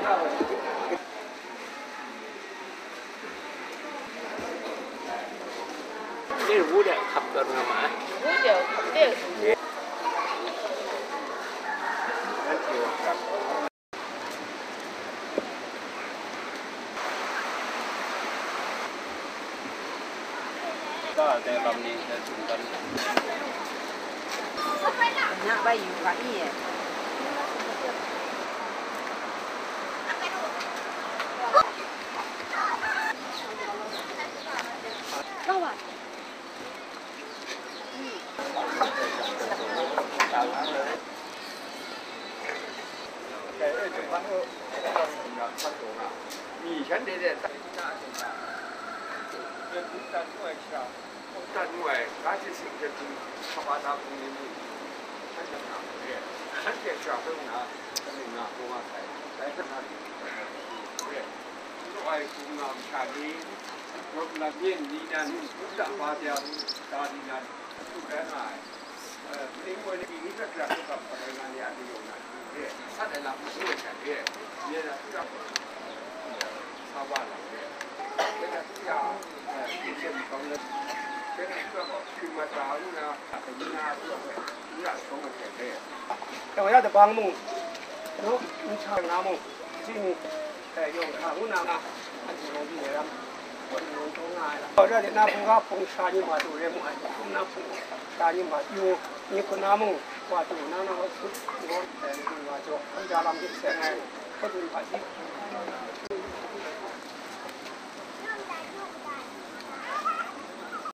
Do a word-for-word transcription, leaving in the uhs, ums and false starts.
Ni wu de hkap tawn nga ma ai. Wu de hkap de. Dang ya dabang mung, nu, nsa nga mung, jing, eh, yawng hkra ngu na nga, anhte yawng di ai ram, kaw ni yawng taw nga ai lam. Kaw ra de na, hpung ga hpung sha ni ma du re mu ai, hpung na hpung sha ni ma du, ni hku na mung, wa du na na, wa sut, ngaw, eh, ni wa jaw, hpung ja lam de seng ai, hpung du ni hpa di.